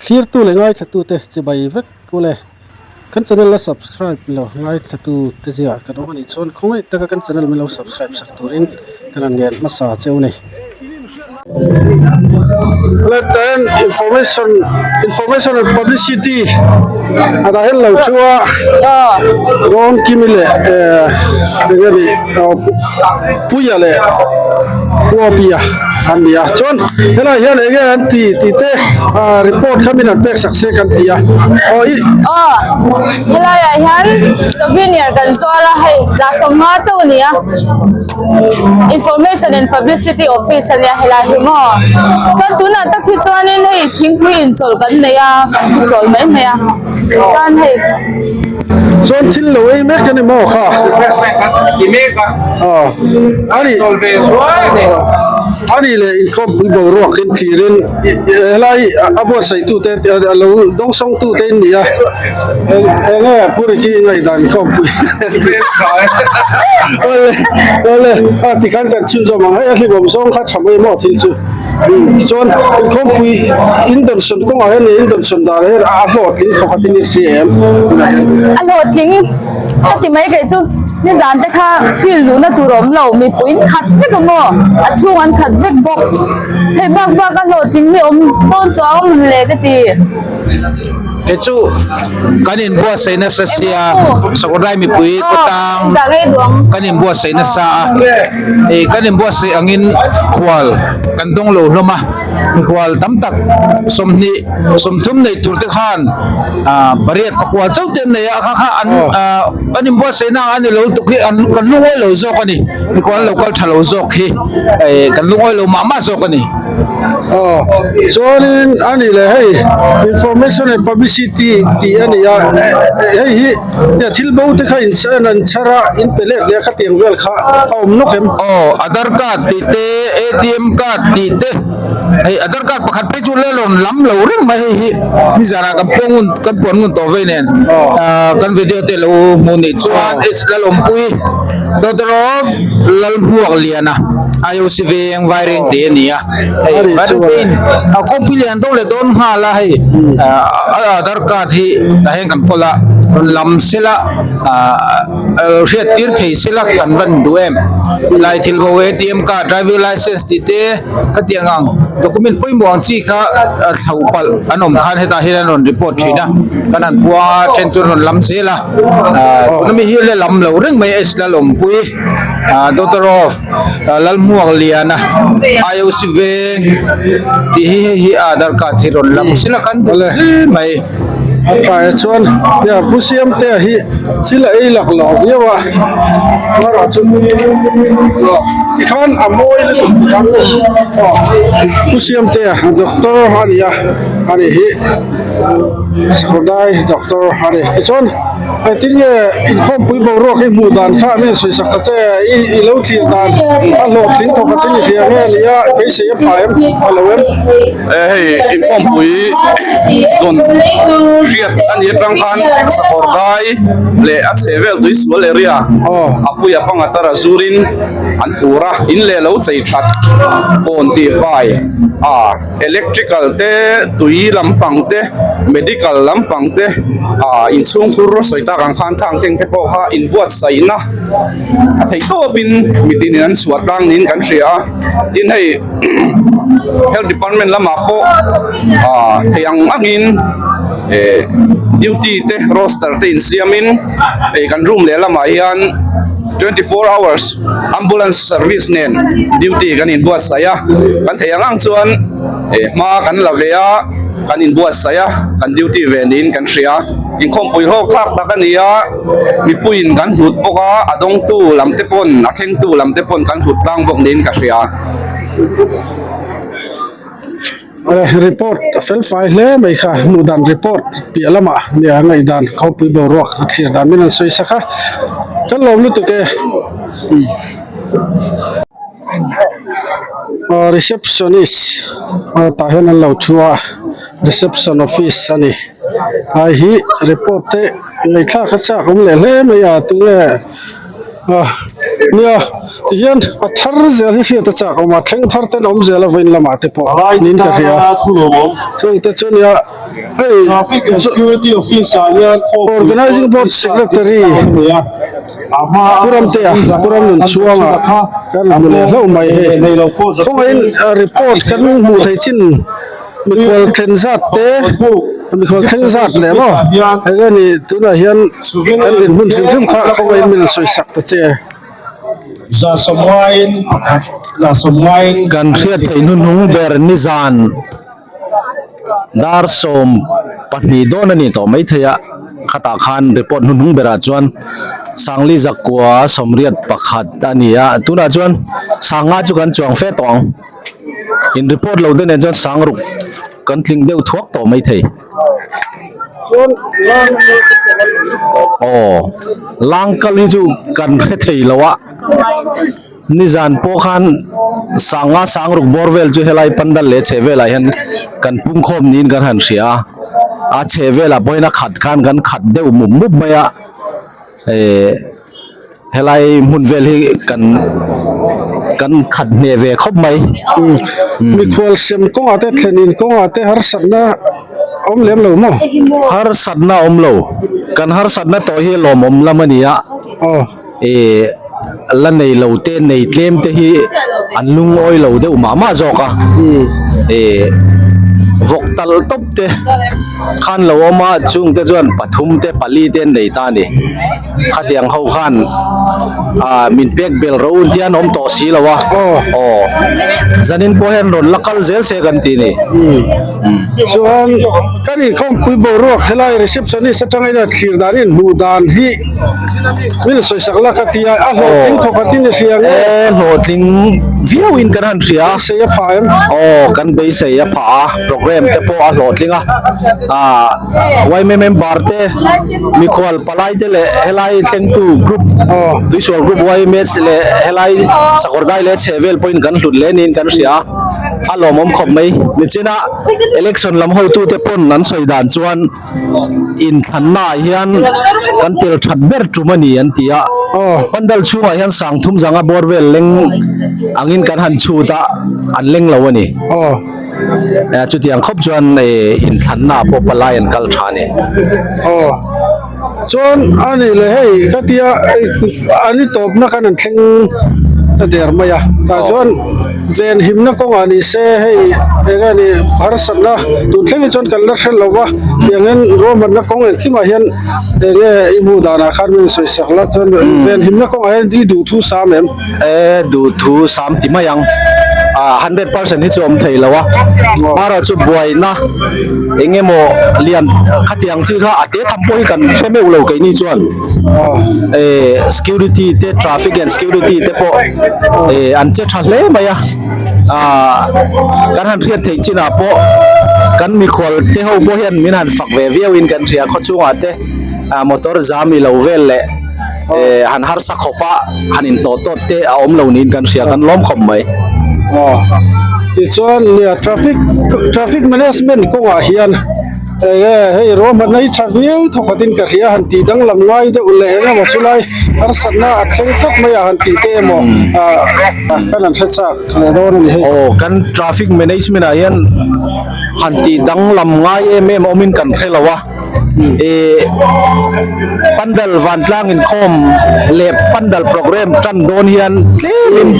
Thlirtu leh ngaithlatute chibai vek ule. Kan channel la subscribe lo ngaithlatu te zia kan awm a nih chuan khawngaih taka kan channel min lo subscribe sak turin kan han ngen hmasa cheu ni. Leten information information and publicity a dah hian lo thu a rawn kimi leh eh eng nge nih puia leh puapia an ni a chuan helai hian eng nge an ti tih te ah report kha min han pek sak se kan ti a aw i aw helai ah hian souvenir kan zuar a hei tla sawmnga chauh a ni a information and publicity office a nia helai hi maw chuan tunah tak hi chuanin hei thingpui inchawlh kan nei a kan thu chawl mai mai a chuan hei. Chuan thil lo ei mek a ni maw kha? Aw a ni a ni leh inkhawmpui boruak in thlirin helai a buatsaih tute a lo dawngsawng tute in ni a eng nge Pu Ricky i ngaihdan inkhawmpui awle awle a tikhan kan chhunzawm ang hei a hlimawm zawng kha tha mai maw thil chu. Tichuan inkhawmpui indawnsawn kawngah hian leh indawnsawn danah hian a hlawhtling thawk a tin i hria em? A hlawhtling ka ti mai kei chu nizan te kha field luhna tur a awm lo mipui in khat vek a maw a chhung an khat vek bawk hei bak bak a hlawhtling hi awm dawn chuang a mawn le ka ti. Kei chu kan inbuatsaih nasa sia Sakawrdai mipui khawtlang kan inbuatsaih nasa a. Ih kan inbuatsaih angin khual kan dawng lo hlawm a mikhual tam tak 20 30 nei tur te khan ah pariat pakua chauh te an nei a kha kha an ah an inbuatsaihna ang a ni lo lutuk hi an kan lungawi lo zawk a ni mikhual lo kal tha lo zawk hi eh kan lungawi lo mah mah zawk a ni. Aw chuanin a ni leh hei information and publicity tih a ni a hei hi. Nia thil bo te kha in chhan an chhar a in pe let leh a khatiang vel kha a awm nawk em? Aw Aadhar card tih te ATM card tih te hei Aadhar card pakhat phei chu la rawn lam lo reng mai hei hi nizanah kan puang ngun kan puan ngun tawh vei nen ah kan video te lo hmuh nih chuan H Lalawmpui daughter of Lalhmuakliana IOC veng Vaireng tih a ni a. Hei Valentine a khawpui lian deuh leh dawn nghal a hei a aadhar card hi tah hian kan kawl a rawn lam sela ah hriat tir thei sela kan van duh em helai thil bo atm card driving licence tih te khatiang ang document pawimawh ang chi kha a thlo palh an awm khan hetah hian an rawn report thin a kan han puang a then chu an rawn lam zel a ah tuna mi hi la lam lo reng mai a Lalawmpui ah daughter of. Lalhmuakliana IOC veng tih hi hei hi aadhar card hi rawn lang sila kan duh hle mai. A tlaiah chuan hia Pu Siamtea hi thil a ei lak loh viau a erawh chu tikhan a mawi lutuk tikhan aw Pu Siamtea doctor a ni a a ni hi Sakawrdai doctor a ni tichuan. Engtin nge inkhawmpui boruak i hmuh dan kha min sawisak ta che i i lo thlir dan a hlawhtling thawk a tin i hria nge nia beisei a pha em a lo em? E hei inkhawmpui dawn hriat a ni atang khan sakawr dai leh a chhe vel tui sual area a puia pangatara zurin an phur a in leh lo chei that kawn tihfai a. Electrical te, tui lampang te, medical lampang te, ah inchhungkhur sawi tak ang khan khang teng te pawh kha inbuatsaihna a theih tawpin mitin in an chhuah tlang niin kan hria a, tin hei health department lamah pawh ah theih ang angin eh duty te roster te insiamin hei kan room lehlamah hian 24 hours ambulance service nen duty kan inbuatsaih a kan theih ang ang chuan eh hma kan la ve a kan inbuatsaih a kan duty ve niin kan hria inkhawmpui hlawk thlak tak a ni a mipuiin kan hlut bawk a a dawngtu lam te pawn a thlengtu lam te pawn kan hlut tlang bawk niin ka hria. Report a fel fai hle mai kha hmuh dan report piah lamah nia ngaihdan khawpui boruak a thlir dan min an sawi sak a kan lawm lutuk e aw receptionist aw tah hian an lo thu a reception office a ni ai hi report te ngaihthlak a chak awm leh hle mai a tunge. A nia tihian a thar zel hi hriat a chak awm a thleng thar ten awm zel a vawiin lamah te pawh niin ka hria chung te chu nia. Hei Traffic and Security Office ah hian khawpui Organizing Board Secretary Pu Ramtea, Pu Ramnunchhuanga kan hmu leh hlauh mai hei. Khawngaihin report kan hmuh theih chin mikhual thlen zat te mikhual thleng zat leh maw eng nge ni tunah hian kan dinhmun hrim hrim kha khawngaihin min rawn sawi sak ta che. Kan hriat theih hnuhnung ber nizan. Dar 12 dawn a ni tawh maithei a, khatah khan report hnuhnung berah chuan Sangli zakua 81 a ni a, tunah chuan sanga chu kan chuang fe tawh ang, in report lo te nen chuan sangruk kan tling deuh thuak tawh maithei. Aw langkal hi chu kan hre thei lo a. Nizan pawh khan sanga sangruk bawr vel chu helai pandal leh chheh velah hian kan pungkhawm niin kan han hria a, a chheh velah pawhin a khat khan kan khat deuh mup mup mai a, eh helai hmun vel hi kan kan khat hneh ve khawp mai. Mikhual sem kawngah te thlenin kawngah te harsatna awm lem lo maw? Harsatna awm lo, kan harsatna tawh hi lawmawm lam a ni a. Aw. Eh la nei lo te nei tlem te hi an lungawi lo deuh mah mah zawk a eh vawk tal tawp te khan lo awm a chung te chuan pathum te pali te an nei ta a ni khatiang ho khan ah min pek bel ro un te an awm tawh si lo a aw zanin pawh hian rawn la kal zel se kan ti a ni. Chuan kan inkhawmpui boruak helai receptionist atanga ina thlir dan in hmuh dan hi Min sawisak la ka ti a, a hlawhtling thawk khat in i hria nge? E, hlawhtling viau in kan han hria. Beisei a phah em? Aw, kan beisei a phah a, program te pawh a hlawhtling a. Ah, yma member te, mikhual palai te leh helai thlengtu group, Tuisual group yma leh helai Sakawrdai leh chhehvel pawhin kan hlut hle niin kan hria a, a lawmawm khawp mai. Nichina election lam hotute pawn an sawi dan chuan, Inthlanna ah hian kan tel that ber tum a ni an ti a, pandal chhungah hian sangthum zanga bawr vel leng angin kan han chhut a, an leng lo a ni. Chutiang khawp chuan inthlanna ah pawh palai an kal tha a ni. Chuan a nih leh hei ka tia an i tawpna khan an thleng ta der mai a tah chuan ven himna kawngah ni se hei eng nge ni harsatna tun thleng hi chuan kan la hre lo va tiang hian ruahmanna kawng engkimah hian eng nge i hmuh danah khan min sawi sak la chuan ven himna kawngah hian i duhthu sam em? E duhthu sam ti mai ang ah 100% hi chu awm thei lo a marawh chu buaina eng emaw lian khatiang chi kha a te tham pawh hi kan hre meuh lo keini chuan eh security te traffic and security te pawh eh an che tha hle mai a ah kan han hriat theih chinah pawh kan mikhual te ho pawh hian min han fak ve viau in kan hria khawchhungah te ah motor zam ilo vel leh eh han harsa khawp a han inhnawh tawt te a awm lo niin kan hria kan lawm khawp mai. Aw tichuan nia traffic traffic management kawngah hian eng nge hei ruahmanna hi tha viau thawkhatin ka hria han tih danglam ngai deuh leh eng emaw chulai harsatna a thleng tlat mai a han tih te emaw ah khan an hre chak leh dawn a ni hei. Aw kan traffic management ah hian han tih danglam ngai em em awmin kan hre lo a. Ih pandal vantlang inkhawm leh pandal program tan dawn hian tlemin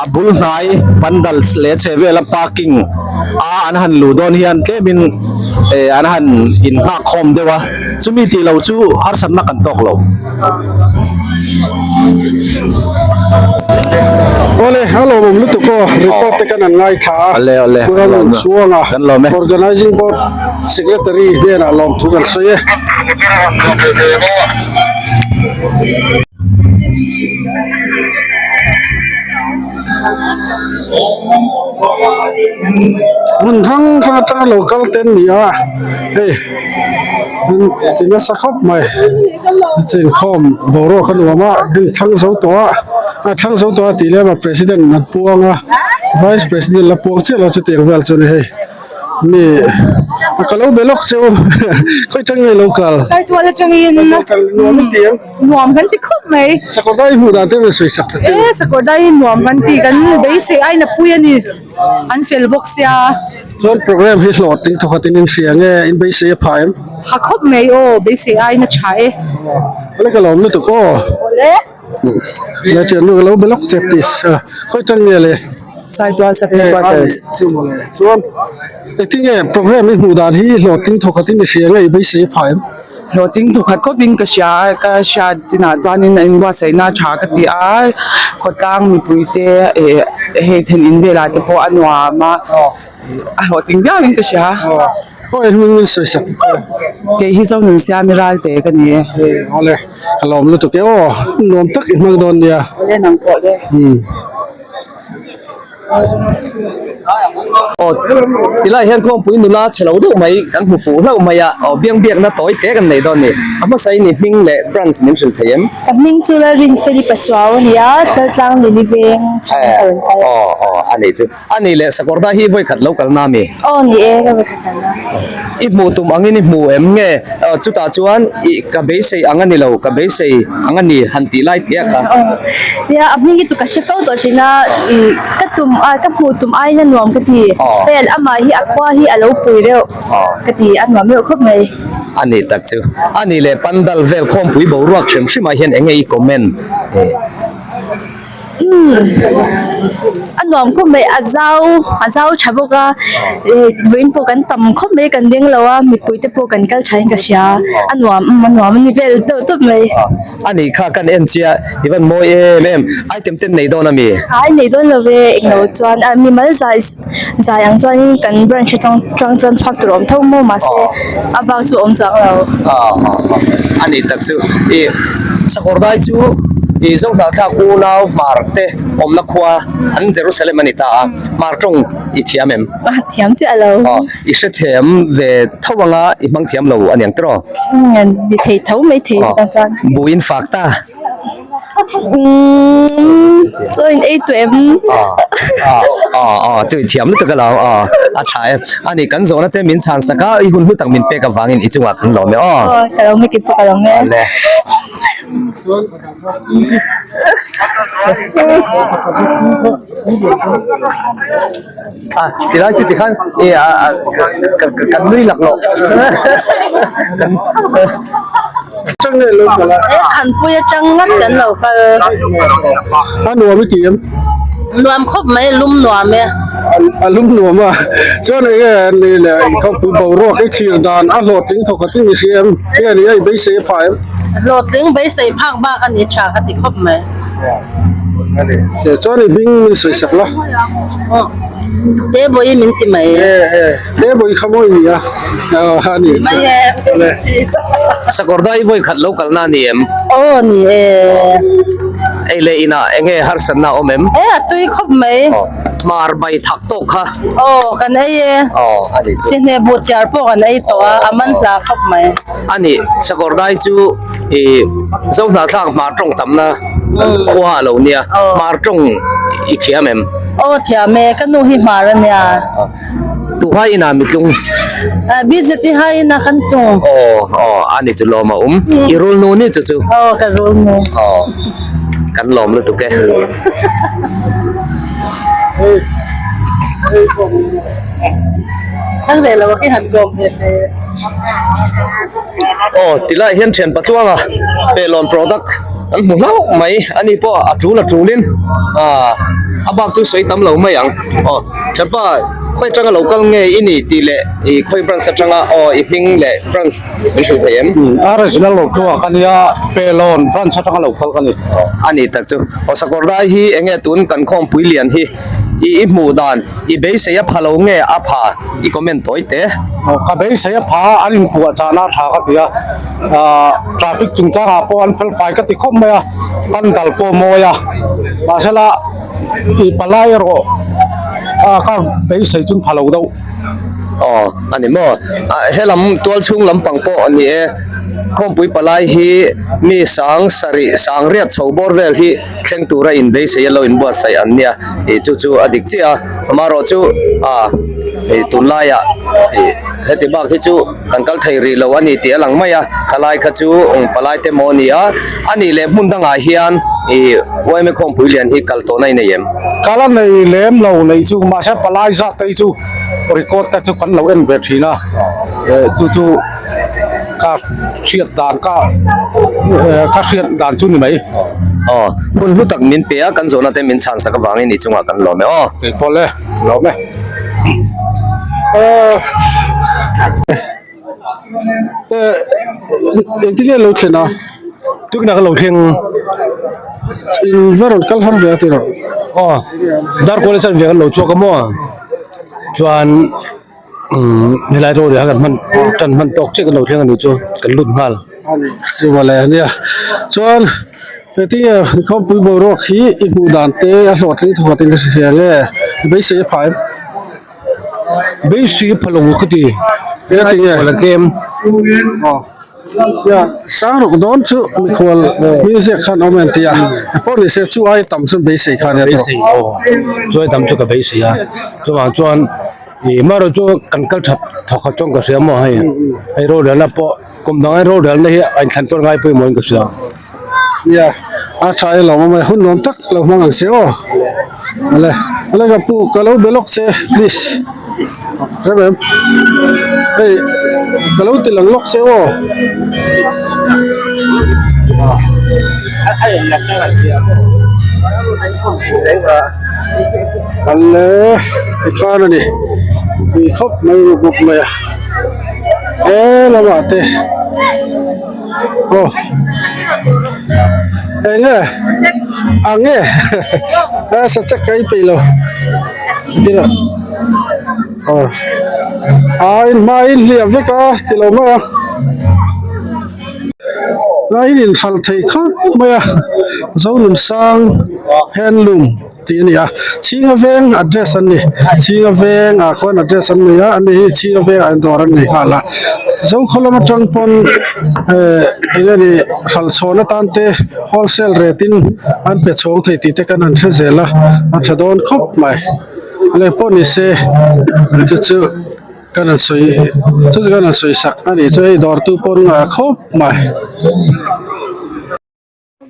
a bul hnai pandal leh chheh vela parking a an han luh dawn hian tlemin eh an han inhngak khawm deuh a chumi tih loh chu harsatna kan tawk lo. Awle a lawmawm lutuk aw report te kan han ngaithla a Awle awle Pu Raman Chhuanga kan lawm e. Organizing Board Secretary hnenah lawmthu kan sawi e. Hmun hrang hrang atanga lo kal te an ni a hei an ti nasa khawp mai chinkhawm boruak a nuam a heng thlang zo tawh a a thlang zo tawh a tih lem a president an puang a vice president la puang chiah lo chutiang vel chu a ni hei. Mi a ka lo be lawk che u khawi tang nge lo kal. Saitual atangin Nuam i ti ang. Nuam kan ti khawp mai. Sakawrdai hmuh dan te rawn sawi sak ta che u. E sakawrdai hi nuam kan ti kan beisei aina pui a ni an fel bawk sia. Chuan program hi hlawhtling thawkhat in inhria nge in beisei a phah em? Ha khawp mai aw, beisei aiin a tha e. Awle ka lawm lutuk aw. Awle. Le thiannu ka lo be lawk che please. Khawi tang nge le? Saitual Sub Headquarters. Chuan engtin nge program i hmuh dan hi hlawhtling thawkhat in i hria nge i beisei a phah em? Hlawhtling thawkhat khawpin ka hria a, ka hriat chinah chuanin a inbuatsaihna tha ka ti a, khawtlang mipuite eh hei then in velah te pawh a nuam a, a hlawhtling viauin ka hria. Khawi hming in sawi sak che? Kei hi Zonun Siami Ralte ka ni e. Awle, ka lawm lutuk e aw, nuam tak i hmang dawn nia. Awle nang pawh le. Aw tilai hian khawmpui nula chhe lo deuh mai kan hmu fuh hlauh mai a, aw biang biakna tawi te kan nei dawn a ni. A hmasa in i hming leh branch min hrilh thei em? Ka hming chu Lalrin Feli Pachuau a ni a, Chaltlang Lili veng chhung ka rawn kal. Aw aw a nih chu. A nih leh Sakawrda hi vawi khat lo kal na mi? Aw ni e, ka vawi khat kal na. I hmuh tum angin i hmu em nge? Chutah chuan i ka beisei ang a ni lo, ka beisei ang a ni han tih lai teh a kha. Nia, a hming hi chu ka hre fo tawh thin a, i ka tum a, ka hmuh tum aiin a nuam ka ti. Hei amah hi a khua hi a lo pui reuh ka ti, a nuam reuh khawp mai. A nih tak chu. A nih leh pandal vel khawmpui boruak hrim hrimah hian enge i comment? A nuam khawp mai a zau a zau tha bawk a eh vawiin pawh kan tam khawp mai kan ding lo a mipui te pawh kan kal tha in ka hria a nuam a nuam a ni vel deuh tawp mai. A nih kha kan en chiah i van mawi em em item ten nei dawn a mi? Ai nei dawn lo ve englo chuan a mimal zai zai ang chuanin kan branch atang tang chuan chhuak tur a awm tho maw mahse a bak chu a awm chuang lo. A nih tak chu i sakawr dai chu i Zohnahthlak unau hmar te awmna khua an Jerusalem a ni ta a hmar tawng i thiam em? A thiam chiah lo. I hrethiam ve tho anga i hmang thiam lo a niang tiraw? Ni thei tho mai thei chuan chuan. Buin fak ta. Umm chaw in ei tawh em? Aw aw chu i thiam lutuk alo aw a tha e. Ani kan zawhna te min chhan sak a i hun hlu tak min pek avangin i chungah kan lawm e aw. Aw ka lo make pawh ka lawm e. Awle. A tilai chu tikhan i a a kan nui laklawh. He Khanpui atang ngat kan lo kal. A nuam i ti em? Nuam khawp mai, lum nuam e. A lum nuam a, chuan eng nge ni le khawpui boruak i thlir dan a hlawhtling thawkhat i ni hria em? Nge ni a i beisei a phah em? Hlawhtling beisei phak bak a ni tha ka ti khawp mai. Chuan i hming min sawi sak la. Te bawi min ti mai. Te bawi kha mawi ni a. A ni chu. Sakawr dai vawi khat lo kalna a ni em? Aw ni e. Ei leh inah eng nge harsatna a awm em? E a tui khawp mai. Hmar bai thak tawk kha. Aw kan ei e. Aw a ni chu. Sihne buh chiar pawh kan ei tawh a, a man hla khawp mai. A ni, Sakawr dai chu i Zohnahthlak hmar tawng tamna khua a lo nia, hmar tawng i thiam em? Aw thiam e, ka nu hi hmar a nia. Tuha inah mitlung? BZT ha inah kan tlung. Aw aw a ni chu lawm a awm. I rul nu ni chu chu? Aw ka rul nu. Aw kan lawm lutuk e. Thang leh lo a khi han kawm ve ve. Aw tilai hian thian patluanga pehlawn product an hmu hlauh mai a ni pawh a tul a tulin ah a bak chu sawi tam lo mai ang aw thianpa khawi atanga lo kal nge i ni tih leh ih khawi branch atanga aw i hming leh branch min hrilh thei em? A regional lo tluang ka nia pehlawn branch atanga lo kal ka ni. A ni tak chu aw sakawr dai hi eng nge tun kan khawmpui lian hi I i hmuh dan, i beisei a pha lo nge a pha i comment tawi te? Ka beisei a pha an inpuah chahna a tha ka ti a, ah traffic chungchangah pawh an fel fai ka ti khawp mai a, pandal pawh a mawi a, mahsela i palai erawh kha ka beisei chu an pha lo deuh. Aw a ni maw? Ah helam tual chhung lampang pawh a ni e, khawmpui palai hi mi sang sarih sang riat chho bawr vel hi thleng tura inbeisei a lo inbuatsaih an nia ih chu chu a dik chiah a amaherawh chu ah ih tunlaiah ih heti bak hi chu kan kal thei rih lo a ni tih a lang mai a khalai kha chu eng palai te maw a ni a a nih leh hmun dangah hian ih yma khawmpui lian hi kal tawhna i nei em? Kal a nei lem lo nei chu mahse palai zat te hi chu. record te chu kan lo en ve thin a chu chu ka hriat dan ka ka hriat dan chu ni mai. Aw hun hlu tak min pe a kan zawhna te min chhan sak avangin i chungah kan lawm e aw. Kei pawh le lawm e. Engtin nge lo thlen a? Tukna ka lo thleng. In va rawn kal har ve a tiraw? Aw darkawl chuan ve kan lo chhuak a maw chuan umm helai road ah kan hman tan hman tawk chiah kan lo thleng a nih chu kan lut nghal. Chu mawle ania chuan engtin nge khawmpui boruak hi i hmuh dan te a hlawhtling thawkhat in ka hria nge beisei a phah em? Beisei pha lo ka ti. Eng ti nge? Khual a tlem. Ya, sang ruk dawn chu mikhual music khan awm en tia. Pawh ni se chu ai tam chu beisei kha nia tawh. Beisei aw. Chu ai tam chu ka beisei a. Chuvang chuan ih marawh chu kan kal that thawk khat chuan ka hria maw hei. Hei rorelna pawh kum dang ai rorelna hi a inthlan tawn ngai pawimawh in ka hria. Nia, a tha e lawm awm e, hun nuam tak lo hmang ang che aw. Ale, ale ka pu ka lo be lawk che please. Rem em? Hei, ka lo ti lang lawk che aw. Ale, tikhan a ni. Tui khawp mai rup rup mai a. He lamah te. Aw eng nge ang nge a sa chek ka i peih lo tilo aw a in hma in hliah vek a tilo mai a lai in inhralh thei khawp mai a Zonunsang handloom. Tih a ni a, Chhinga veng address an ni, Chhinga veng ah khuan address an nei a, ani hi Chhinga veng ah dawr an nei nghal a, Zokhaw lam atang pawn eh eng nge ni hralh chhawn atan te wholesale rate in an pe chhawng thei tih te kan han hre zel a, a tha dawn khawp mai, leh pawh ni se chu chu kan han sawi chu chu kan han sawi sak a nih chu hei dawrtu pawn nghah khawp mai.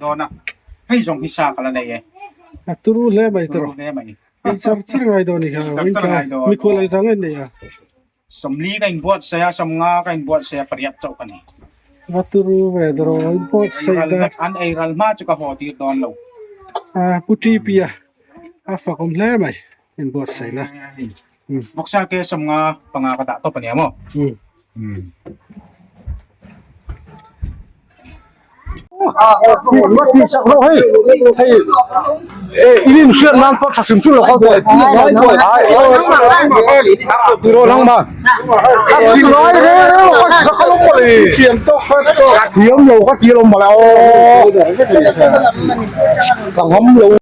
dawn a hei zawng hi sa ka la nei e a turu hle mai tawh turu hle mai hei char char ngai dawn ni kha char char ngai dawn mikhual ang zang en nei a sawmli ka inbuat sei a sawmnga ka inbuat sei a pariat chauh ka ni va turu ve dawr inbuat sei da an ei ral hma chu ka haw tir dawn lo a pu TP a a fak awm hle mai inbuat sei na bawksa ke sawmnga panga ka dah tawp a nia maw